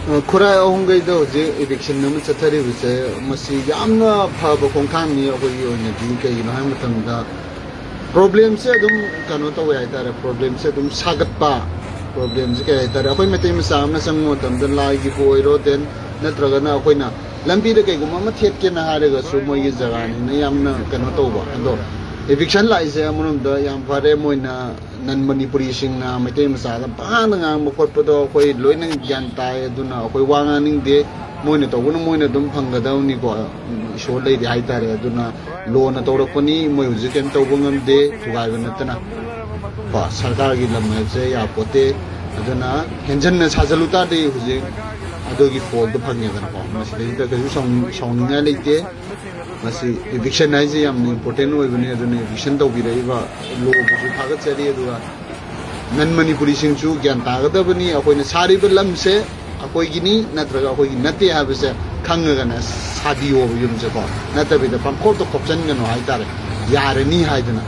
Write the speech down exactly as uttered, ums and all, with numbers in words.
ꯈꯨꯔꯥꯏ ꯑꯍꯨꯝꯈꯩꯗ ꯍꯧꯖꯤꯛ ꯏꯚꯤꯛꯁꯟ ꯑꯃ ꯆꯠꯊꯔꯤꯕꯁꯦ, ꯃꯁꯤ ꯌꯥꯝꯅ ꯐꯕ ꯈꯣꯡꯊꯥꯡꯅꯤ ꯑꯩꯈꯣꯏꯒꯤ ꯑꯣꯏꯅꯗꯤ꯫ ꯀꯩꯒꯤꯅꯣ ꯍꯥꯏꯕ ꯃꯇꯝꯗ, ꯄ꯭ꯔꯣꯕ꯭ꯂꯦꯝꯁꯦ ꯑꯗꯨꯝ ꯀꯩꯅꯣ ꯇꯧꯋꯦ ꯍꯥꯏꯇꯥꯔꯦ, ꯄ꯭ꯔꯣꯕ꯭ꯂꯦꯝꯁꯦ ꯑꯗꯨꯝ ꯁꯥꯒꯠꯄ꯫ ꯄ꯭ꯔꯣꯕ꯭ꯂꯦꯝꯁꯦ ꯀꯩ ꯍꯥꯏꯇꯥꯔꯦ, ꯑꯩꯈꯣꯏ ꯃꯩꯇꯩ ꯃꯆꯥ ꯑꯃꯅ ꯆꯪꯕ ꯃꯇꯝꯗ, ꯂꯥꯏꯒꯤꯕꯨ ꯑꯣꯏꯔꯣ, ꯗꯦꯟ ꯅꯠꯇ꯭ꯔꯒꯅ ꯑꯩꯈꯣꯏꯅ ꯂꯝꯕꯤꯗ ꯀꯩꯒꯨꯝꯕ ꯑꯃ ꯊꯦꯠꯀꯦꯅ ꯍꯥꯏꯔꯒꯁꯨ, ꯃꯣꯏꯒꯤ ꯖꯒꯥꯅꯤꯅ ꯌꯥꯝꯅ ꯀꯩꯅꯣ ꯇꯧꯕ꯫ ꯑꯗꯣ ꯏꯚꯤꯛꯁꯟ ꯂꯥꯛꯏꯁꯦ ꯑꯃꯔꯣꯝꯗ ꯌꯥꯝ ꯐꯔꯦ, ꯃꯣꯏꯅ ꯅꯟ ꯃꯅꯤꯄꯨꯔꯤꯁꯤꯡꯅ ꯃꯩꯇꯩ ꯃꯆꯥꯗ ꯄꯪꯉꯥꯡꯗ ꯉꯥꯡꯕ ꯈꯣꯠꯄꯗꯣ ꯑꯩꯈꯣꯏ ꯂꯣꯏꯅ ꯒ꯭ꯌꯥꯟ ꯇꯥꯏ꯫ ꯑꯗꯨꯅ ꯑꯩꯈꯣꯏ ꯋꯥ ꯉꯥꯡꯅꯤꯡꯗꯦ꯫ ꯃꯣꯏꯅ ꯇꯧꯕꯅ ꯃꯣꯏꯅ ꯑꯗꯨꯝ ꯐꯪꯒꯗꯕꯅꯤꯀꯣ, ꯏꯁꯣꯔ ꯂꯩꯔꯤ ꯍꯥꯏꯇꯥꯔꯦ꯫ ꯑꯗꯨꯅ ꯂꯣꯅ ꯇꯧꯔꯛꯄꯅꯤ, ꯃꯣꯏ ꯍꯧꯖꯤꯛ ꯀꯩꯝ ꯇꯧꯕ ꯉꯝꯗꯦ, ꯊꯨꯒꯥꯏꯕ ꯅꯠꯇꯅ꯫ ꯀꯣ, ꯁꯔꯀꯥꯔꯒꯤ ꯂꯝ ꯍꯥꯏꯕꯁꯦ ꯌꯥꯄꯣꯠꯇꯦ꯫ ꯑꯗꯨꯅ ꯍꯦꯟꯖꯟꯅ ꯁꯥꯖꯜꯂꯨ ꯇꯥꯔꯗꯤ ꯍꯧꯖꯤꯛ ꯑꯗꯨꯒꯤ ꯐꯣꯜꯗꯣ ꯐꯪꯉꯦꯗꯅꯀꯣ꯫ ꯃꯁꯤꯗꯩꯗ ꯀꯩꯁꯨ ꯁꯥꯎꯅꯤꯡ-, ꯁꯥꯎꯅꯤꯡꯉꯥꯏ ꯂꯩꯇꯦ꯫ ꯃꯁꯤ ꯏꯚꯤꯛꯁꯟ ꯍꯥꯏꯁꯦ ꯌꯥꯝꯅ ꯏꯝꯄꯣꯔꯇꯦꯟ ꯑꯣꯏꯕꯅꯤ꯫ ꯑꯗꯨꯅ ꯏꯚꯤꯛꯁꯟ ꯇꯧꯕꯤꯔꯛꯏꯕ ꯂꯣꯕꯨꯁꯨ ꯊꯥꯒꯠꯆꯔꯤ꯫ ꯑꯗꯨꯒ ꯅꯟ ꯃꯅꯤꯄꯨꯔꯤꯁꯤꯡꯁꯨ ꯒ꯭ꯌꯥꯟ ꯇꯥꯒꯗꯕꯅꯤ꯫ ꯑꯩꯈꯣꯏꯅ ꯁꯥꯔꯤꯕ ꯂꯝꯁꯦ ꯑꯩꯈꯣꯏꯒꯤꯅꯤ ꯅꯠꯇ꯭ꯔꯒ ꯑꯩꯈꯣꯏꯒꯤ ꯅꯠꯇꯦ ꯍꯥꯏꯕꯁꯦ ꯈꯪꯉꯒꯅ ꯁꯥꯕꯤꯌꯣꯕ ꯌꯨꯝꯁꯦꯀꯣ, ꯅꯠꯇꯕꯤꯗ ꯄꯪꯈꯣꯞꯇ ꯈꯣꯞꯆꯟꯒꯅꯨ ꯍꯥꯏꯇꯥꯔꯦ, ꯌꯥꯔꯅꯤ ꯍꯥꯏꯗꯅ꯫